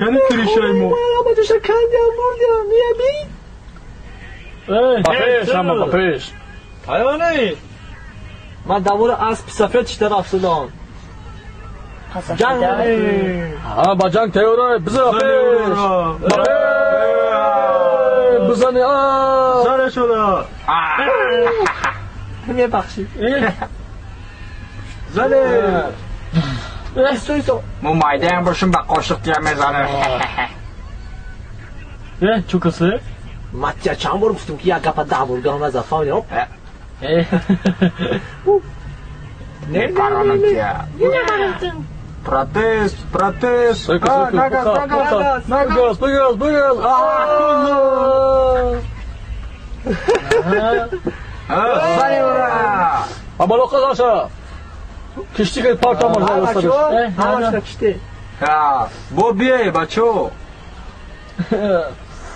یعنی کریشای مو آمادش کندیم بردیم میابی؟ پاپیش اما پاپیش حیوانی من دمور اسب سفید چی طرف شدم جنگ ها با جنگ تیوره بزن پاپیش بزنی آه زنه شده میبخشی زنه مو مایده هم باشم با قاشق تیم میزنه. چو کسی؟ ماتیا چند بار گفتم که یک گپا 10 بار گام نزد فهمیدی؟ نه نه نه پروتست پروتست نگاز نگاز نگاز بگاز بگاز اما لوقا کشتی که پارک آمار بچه همش کشتی با بیای بچه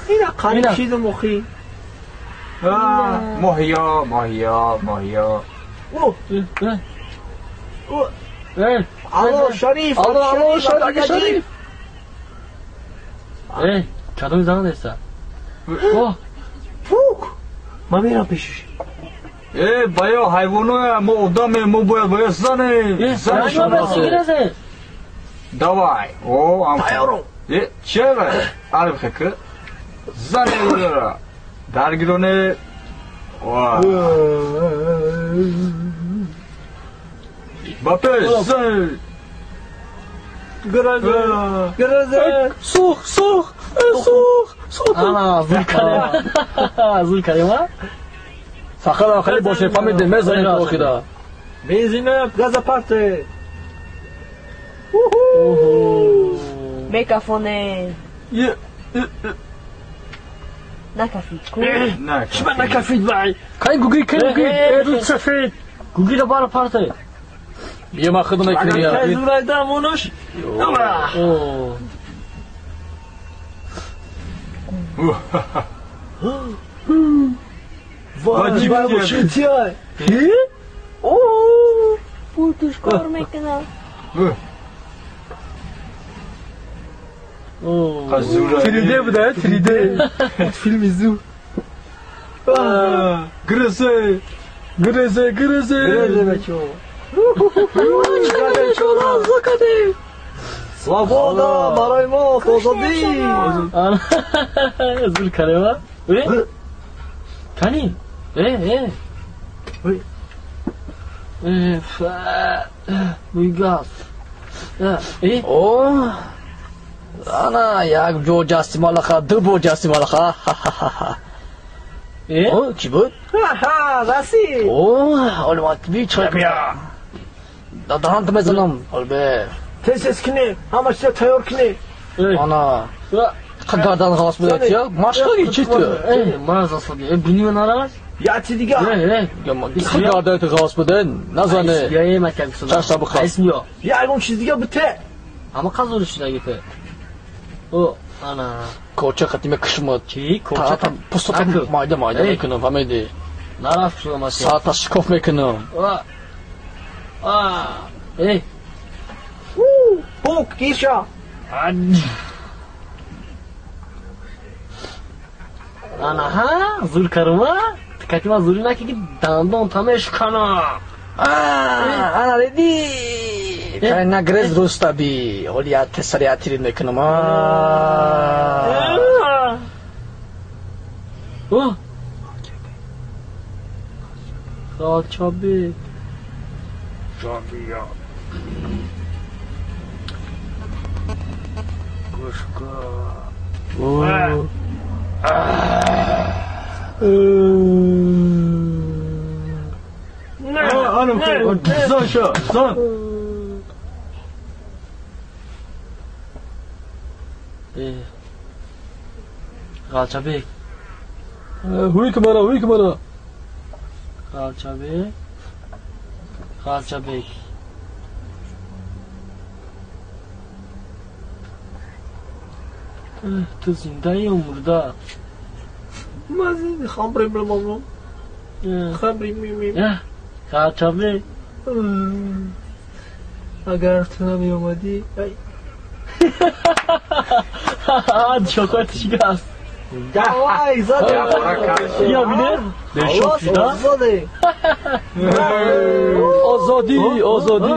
اینا قریب چیز مخی ماهیا ماهیا ماهیا الو شریف الو الو شریف شریف کدوم زنگ نیست پوک من میرم پیشش ای بایا حیوانای ما آدم ما باید باید زنه زنه شما давай о ам چه عرب خکر زنه درگیرونه با پیش زنه گرزه گرزه سوخ سوخ سوخ سوخ آنا زول کردیم زول کردیم فقط آخری باشه فهمیدیم میزنیم تو آخیره بنزین گاز پارته مکافونه نکفید چی من نکفید بای کی گوگی کی گوگی رود سفید گوگی رو بار پارته یه ما خودم نکنیم یا زورای دامونش وای برای چیه؟ اوه پوتش کار میکنه. 3D بوده 3D فیلم زو گرزه گرزه گرزه گرزه بچه свобода برای ما آزادی زور کردیم کنی گاز اوه انا یک جو جاستی مالخا دو بو جاستی مالخا اوه چی بود؟ رسی اوه حالا ما بی چای دهان تو میزنم حالا تز تز کنی همه چیز تیار کنی انا گردن خلاص بوده یا ماشقی چی تو مرز اصلا بینی من ناراض یا چی دیگه گردن خلاص بوده نزنه یا مکان چشم بخواه اسمیا یا اون چیز دیگه بته اما قزورش دیگه ته او انا کوچه قدیمه کشمد چی کوچه پوست مایده مایده میکنم فهمیدی نرفت شدم ساعت شکاف میکنم ای پوک گیشا انا ها زور کردم تکاتیم زوری نکی که دندان تمش کنم انا دیدی نه گرز روستا بی حالی سریعتری میکنم اوه خالچابی جابیا گوش کن نه زن شو زن غالچابی هوی کمارا هوی کمارا غالچابی غالچابی تو زنده یا مرده؟ من زنده خواهم بریم بریم خواهم بریم بریم غالچابی اگر تو نمی اومدی Шокоят шикаст. Давай, заде. Я бинед? Бешок шуда? Озоде. Озодӣ, озодӣ.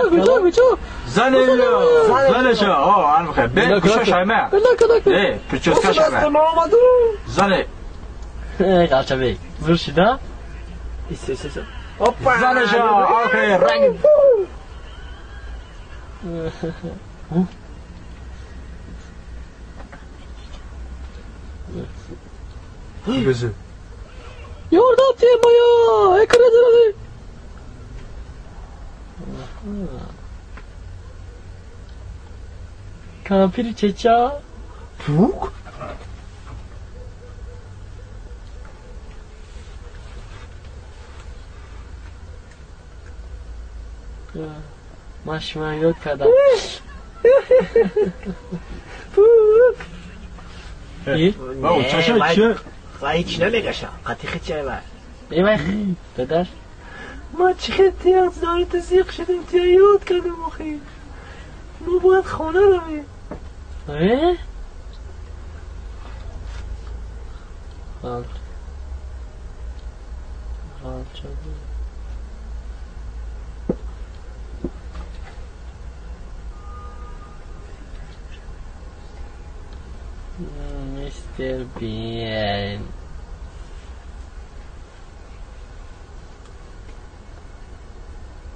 Куҷо, куҷо? Зане, занеша. О, ан бихе. Бе, куша шайма. Э, прическа шайма. Зане. Қалчабек, зур шуда? Ис, ис, ис. Опа! Занеша, окей, ранг. Бези. Ёрдам темая, экран. Кампири чеча. Пук? Ман шумо ёд кардам. Пук. О, чаша чи? Вай ҳеч намегаша. Қатихи чай вай. Эй вай, дадар. Ма чӣ хел тият дори ту зиқ шудем, тия ёд кардем охи. Мо бояд хона равем. Э? Мистер Бин.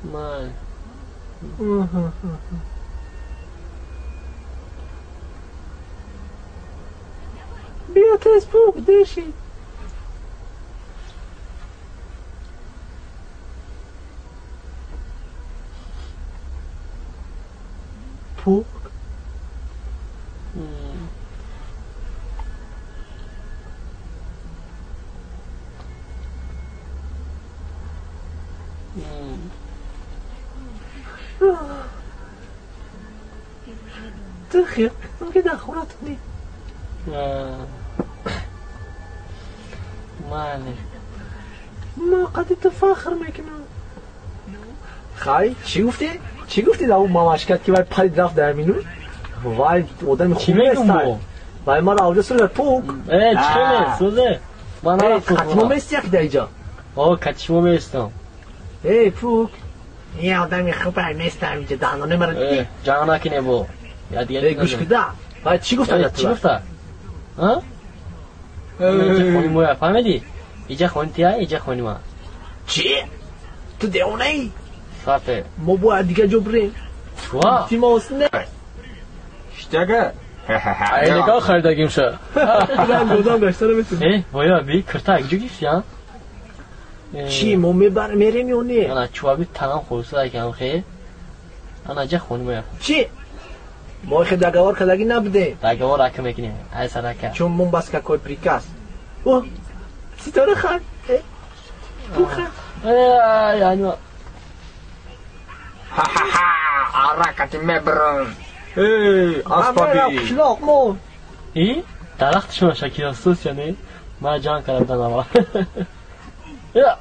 Ман. Биё тез пук деши. Пук? Ту хел, ки дар хонатон ни. Майли. Ма қади ту фахр мекунам. Хай, чӣ гуфтӣ? Чӣ гуфтӣ дар он мамашкат ки вай парид рафт дар минут? Вай одами Чӣ хуб мегум нестай. бо? Вай мара авҷа сура пук. Э, чӣ хеле, сузе? Ман нарафтам. Қатимо мести яки дар иҷа. О, катишмо местам. Эй, пук. Е одами хуб местам иҷа дандони мара. Э, ҷанг накине бо. Я дига. Эй, гӯш кида. Вай чӣ гуфта Э, чӣ гуфта? А? Иҷа хони моя, фаҳмидӣ? Иҷа хони тия, иҷа хони ма. Чӣ? Ту девонаӣ? Сафе. Мо бояд дига ҷо бирем. Чуа? Тимос не. Штага. Айника харидагимша. Ранг одам гашта наметунӣ. Э, воя би кирта ҷо гифти, а? Чӣ, мо мебар мерем ё не? Ана чуа би танам хулса кам хе. Ана ҷа хони моя. Чӣ? Мо хе договор кардагӣ набудем. Договор ака мекунем. Ай сарака. Чун мон бас какой приказ. О, ситора хан. Э, пук хан. Ай, ай, Ха-ха-ха, аракати меброн. Эй, Аспаби. аспаби. Қишлоқ мо. И? Дарахт шумо шакира сус я не? Ма ҷанг кардам ава. Я.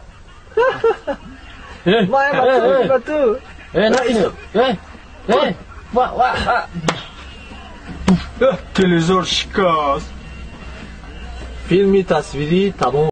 Э, Ма ба ту, ба ту. Э, накунем. Э, э, ва, ва, ва. Телевизор шикаст. Филми тасвирӣ тамом.